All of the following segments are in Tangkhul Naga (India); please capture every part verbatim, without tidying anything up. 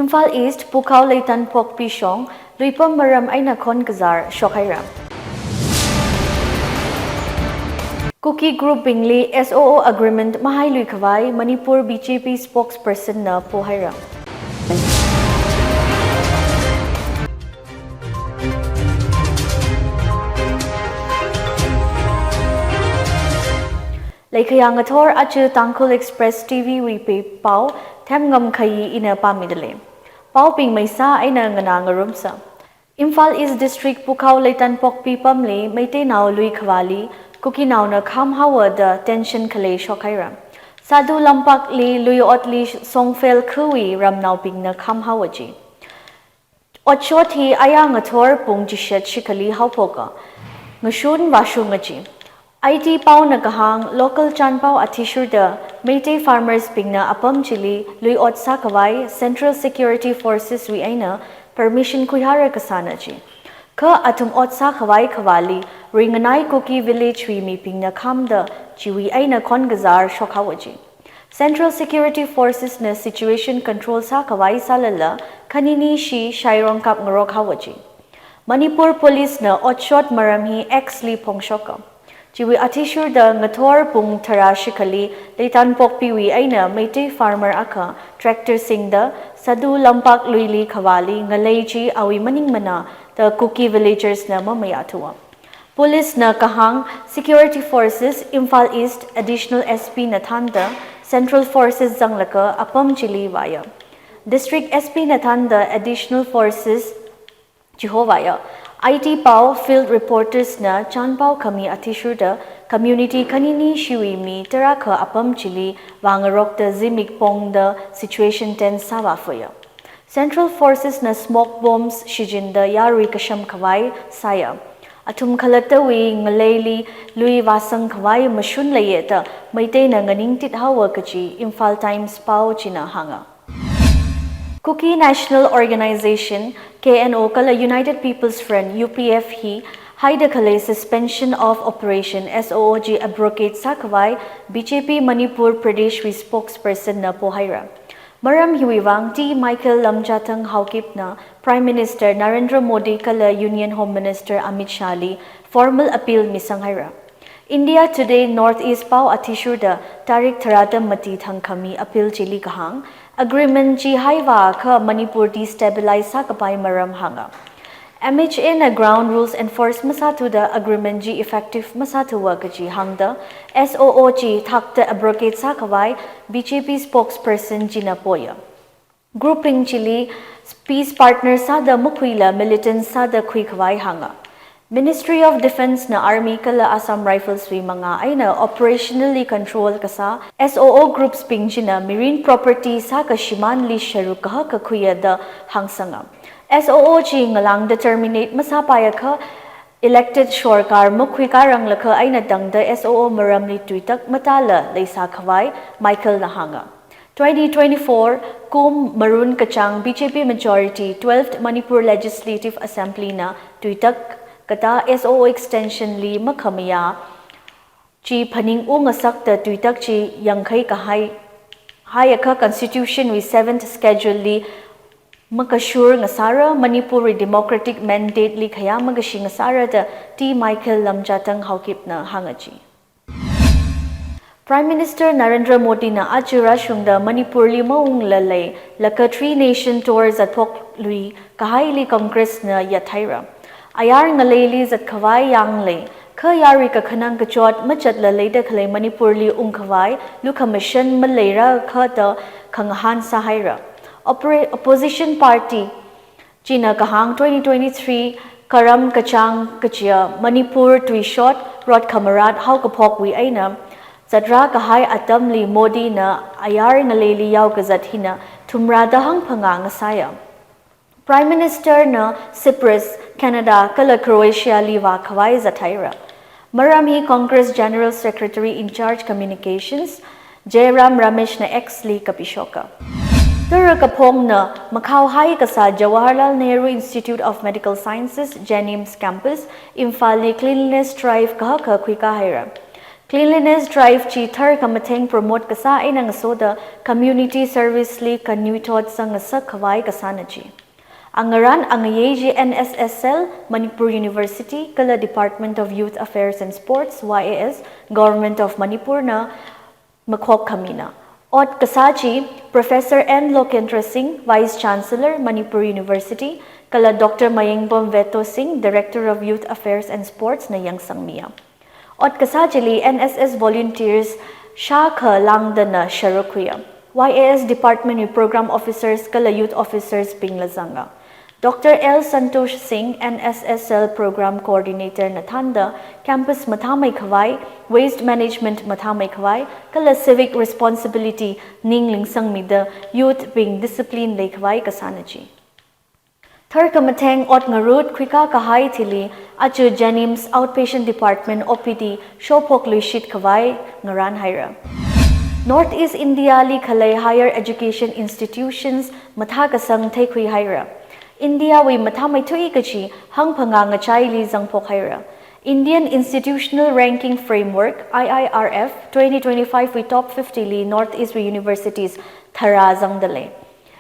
Imphal East, Pukhao Leitan Pokpi shong, luipam maram eina khon kazār shokhaira. Kuki group bingli S O O agreement mahailui khavai Manipur B J P spokesperson na pohaira. Leikhayang athor achu Tangkhul Express T V wui pao, Themngam Khayi ina pāmidalei. Paobing maisā eina nganā ngarumsa. Imphal East District Pukhao Leitan Pokpi pamli Meiteinao lui khavāli Kukinaona kham haowa da tension khalei shokhaira. Sadu Lampakli lui otli Songphel khawui ramnaobingna kham haowa ji. Otshot hi ayang athor pung chishat shikhali haophoka. Ngashun vāshunga ji. I T paona kahāng local chānpao athishurda Meitei farmers bingna apam chili lui ot sākhavai Central Security Forces wui eina permission khuihara kasāna ji. Kha athum ot sākhavai khavāli Ringanai Kuki village wui mibingna khamda chiwui eina khon kazār shokhaowa ji. Central Security Forces na situation control sākhavai sālala, khanini shi shairong kap ngarok haowa ji. Manipur Police na otshot maram hi X li phongshoka. Chiwui athishurda ngathor pung tharā shikhali Leitan Pokpiwui eina Meitei farmer akha tractor singda Sadu Lampak luili khavāli ngalei ji awui maningmana da Kuki villagers na mamayāthuwa. Police na kahāng Security Forces Imphal East Additional S P na thānda Central Forces zanglaga apam chili vāya. District S P na thānda Additional Forces chihovāya. I T pao field reporters na chānpao khami athishurda community khanini shiwui mi tarākha apam chili vāngarokta zimik pongda situation tense sāvāphoya. Central Forces na smoke bombs shichinda yarui kasham khavai sāya. Athum khalattawui ngaleili lui vāsang khavai mashun leiya da Meiteina nganingtit haowa kaji Imphal Times pao china hānga. Kuki National Organization, K N O kala United People's Front, U P F hi haida khalei Suspension of Operation, S O O chi abrogate sākhavai B J P Manipur Pradesh wui spokesperson na pohaira. Maram hiwui vang T Michael Lamjathang Haokip na Prime Minister Narendra Modi kala Union Home Minister Amit Shah li formal appeal misanghaira. India Today North East pao athishurda tarik tharāda mati thangkhami appeal chili kahāng, agreement chi haivākha Manipur destabilize sākapai maram hānga. M H A na ground rules enforce masāthuda agreement chi effective masāthuwa kaji hāngda S O O chi thakta abrogate sākhavai B J P spokesperson china poya. Group bing chili peace partner sāda makhuila militant sāda khuikhavai hānga. Ministry of Defence na Army kala Assam Rifles wui mangā eina operationally control kasā S O O groups bing china mirin property sākashimānli sharuk kahaka khuiya da hāngsanga. S O O chi ngalāngda terminate masāpaiakha elected sorkar makhuikāranglakha eina tangda S O O maramli tuitak matāla leisākhavai Michael na hānga. Twenty twenty-four kum Marun kachāng B J P majority twelfth Manipur Legislative Assembly na tuitak katā S O O extension li makhamayā chi phaningungasakta tuitak chi yangkhai kahai, haiakha Constitution wui seventh Schedule li makashur ngasāra, Manipur wui democratic mandate li khayā makashi ngasāra da T Michael Lamjathang Haokip na hānga ji. Prime Minister Narendra Modi na aja rāshungda Manipur li maungla leilakha three nation tour zatphok lui kahaili Congress na yathaira. Ayar ngaleili zatkhavai yanglei, kha yarui kakhanang kachot machatla leida khalei Manipur li ungkhavai lukhamashan maleira kha da khangahān sāhaira. Oppor-, opposition party china kahāng twenty twenty-three karam kachāng kachiya Manipur tuishot rot khamarat haokaphokwui eina zatrā kahai atamli Modi na ayar ngaleili yaokazat hina thumrāda hangphangā ngasāya. Prime Minister na Cyprus, Canada kala Croatia li vākhavai zathaira. Maram hi Congress General Secretary in charge Communications, Jairam Ramesh na X li kapishoka. Tara kaphongna makhaohai kasā Jawaharlal Nehru Institute of Medical Sciences, JNIMS campus, Imphal li cleanliness drive kahaka khuikāhaira. Cleanliness drive chi tharkhamatheng promote kasā eina ngasoda community service li kanuithot sangngasak khavai kasāna chi. Angarān angayei chi N S S L, Manipur University, kala Department of Youth Affairs and Sports, Y A S, Government of Manipur na makhok khamina. Ot kasā chi Professor N Lokendra Singh, Vice Chancellor, Manipur University, kala Doctor Mayengbom Veto Singh, Director of Youth Affairs and Sports na yangsangmiya. Ot kasā chili N S S volunteers shākha lāngdana sharuk khuiya. Y A S department wui program officers kala youth officers bingla zanga. Doctor L Santosh Singh, N S S L program coordinator na thānda campus mathāmei khavai, waste management mathāmei khavai, kala civic responsibility ningling sangmida youth bing discipline lei khavai kasāna chi. Tharkhamatheng ot ngarut khuikā kahai thili, aja JNIMS Outpatient Department O P D shophok luishit khavai ngarān haira. North East India li khalei higher education institutions mathā kasang theikhui haira. India wui mathāmeithui kachi hangphangā ngachaili zangphok haira. Indian Institutional Ranking Framework, I I R F, twenty twenty-five wui top fifty li North East wui universities tharā zangda lei.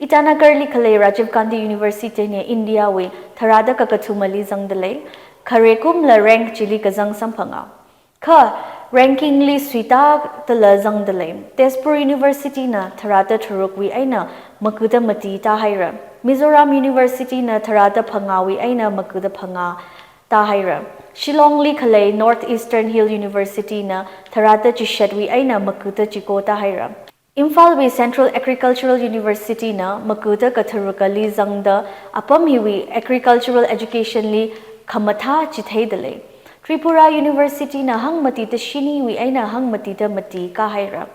Itanagar li khalei Rajiv Gandhi University na India wui tharāda kakathumali zangda lei, khare kumla rank chili kazang samphanga. Kha ranking li suitākhala zangda lei. Tezpur University na tharāda tharuk wui eina makuda mati tā haira. Mizoram University na tharāda phangā wui eina makuda phangā tā haira. Shillong li khalei North Eastern Hill University na tharāda chishat wui eina makuda chiko tā haira. Imphal wui Central Agricultural University na makuda katharukali zangda apam hiwui agricultural education li khamathā chitheida lei. Tripura University na hangmatida shini wui eina hangmatida mati kā haira.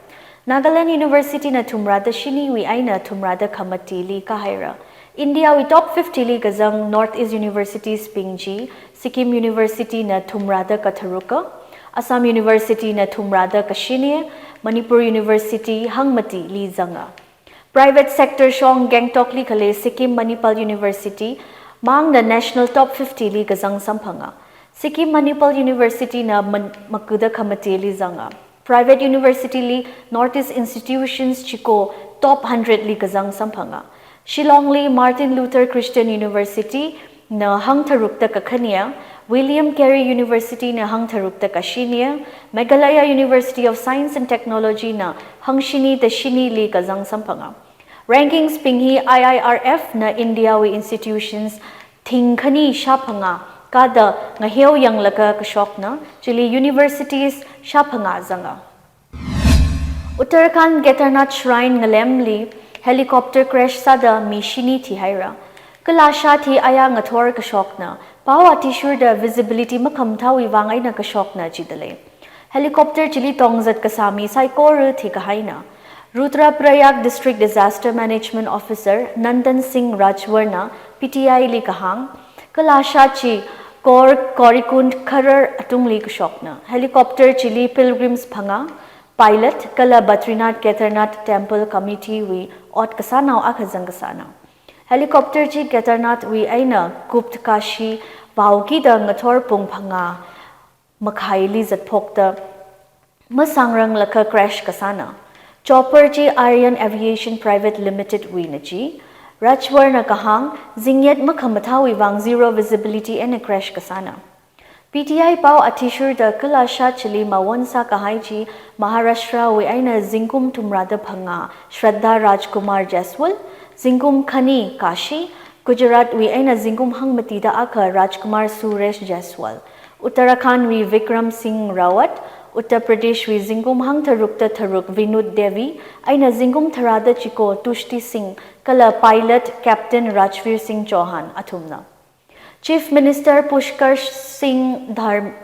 Nagaland University na thumrāda shini wui eina thumrāda khamatili kā haira. India wui top fifty li kazang North East Universities bing chi, Sikkim University na thumrāda katharuka, Assam University na thumrāda kashini, Manipur University hangmatili zanga. Private sector shong Gangtok li khalei Sikkim Manipal University, mangda national top fifty li kazang samphanga. Sikkim Manipal University na man-, makuda khamatili zanga. Private university li North East institutions chiko top hundred li kazang samphanga. Shillong li Martin Luther Christian University na hangtharukda kakhaniya, William Carey University na hangtharukda kashiniya, Meghalaya University of Science and Technology na hangshinida shinili kazang samphanga. Rankings bing hi I I R F na India wui institutions thingkhani shāphangā kāda ngaheo yanglaga kashokna, chili universities shāphangā zanga. Uttarakhand Kedarnath Shrine ngalemli helicopter crash sāda mi shini thihaira. Kala shāthi aya ngathor kashokna, pao athishurda visibility makhamathāwui vang eina kashokna jida lei. Helicopter chili tongzat kasā mi saikora thikahaina. Rudraprayag District Disaster Management Officer Nandan Singh Rajwar na P T I li kahāng, kala shā chi Gaur Gaurikund Kharar atungli kashokna. Helicopter chili pilgrims phangā, pilot kala Badrinath Kedarnath Temple Committee wui ot kasānao akha zang kasāna. Helicopter chi Kedarnath wui eina Gupt Kashi vaokida ngathor pung phangā makhaili zatphokta masāngranglaga crash kasāna. Chopper chi Aryan Aviation Private Limited wuina chi. Rajwar na kahāng, zingyet makhamathāwui vang zero visibility eina crash kasāna. P T I pao athishurda kala shā chili mawon sākahai chi Maharashtra wui eina zingkum thumrāda phangā Shraddha Rajkumar Jaiswal, zingkum khani Kashi, Gujarat wui eina zingkum hangmatida akha Rajkumar Suresh Jaiswal, Uttarakhand wui Vikram Singh Rawat, Uttar Pradesh wui zingkum hangtharukda tharuk Vinod Devi, eina zingkum tharāda chiko Tushti Singh, kala pilot Captain Rajveer Singh Chauhan athumna. Chief Minister Pushkar Singh Dhar-,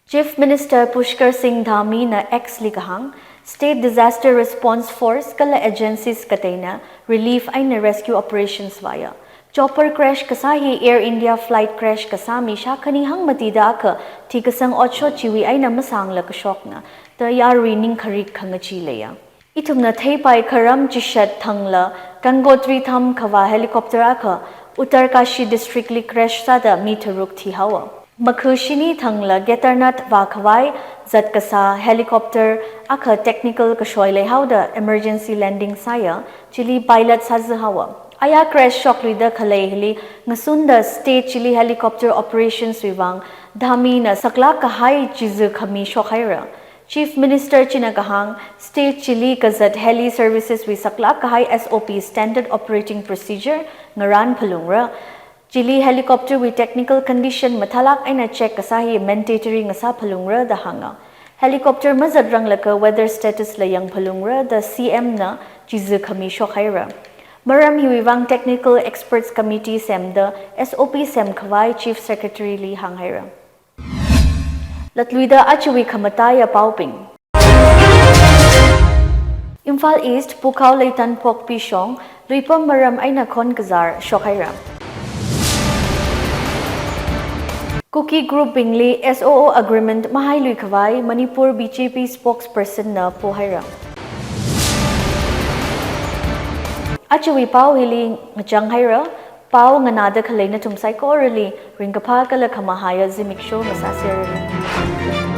Chief Minister Pushkar Singh Dhami na X li kahāng, State Disaster Response Force kala agencies kateina relief eina rescue operations vāya. Chopper crash kasā hi Air India flight crash kasā mi shākhani hangmatida akha thikasang otshot chiwui eina masāngla kashokna, da yarui ningkharik khangachee leiya. Ithumna theipai kharam chishat thangla Gangotri tham khavā helicopter akha Uttarkashi District li crash sāda mi tharuk thihaowa. Makha shini thangla Kedarnath vākhavai zat kasā helicopter akha technical kashoi leihaoda emergency landing sāya, chili pilot sāzi haowa. Aya crash shokluida khalei hili ngasunda state chili helicopter operations wui vang Dhammina saklāk kahai chizi khami shokhaira. Chief Minister china kahāng, state chili kazat heli services wui saklāk kahai S O P, Standard Operating Procedure, ngarān phalungra. Chili helicopter wui technical condition mathālāk eina check kasā hi mandatory ngasā phalungra da hānga. Helicopter mazat ranglakha weather status la yang phalungra da C M na chizi khami shokhaira. Maram hiwui vang technical experts committee semda S O P semkhavai Chief Secretary li hānghaira. Latluida ajawui khamataiya paobing. Imphal East, Pukhao Leitan Phokpi shong, luipam maram eina khon kazār shokhaira. Kuki group bingli S O O agreement mahailuikhavai Manipur B J P spokesperson na pohaira. Ajawui pao hili ngachang haira, pao nganāda khalei nathum saikorali ringkaphā kala khamahaiya zimiksho ngasāserali.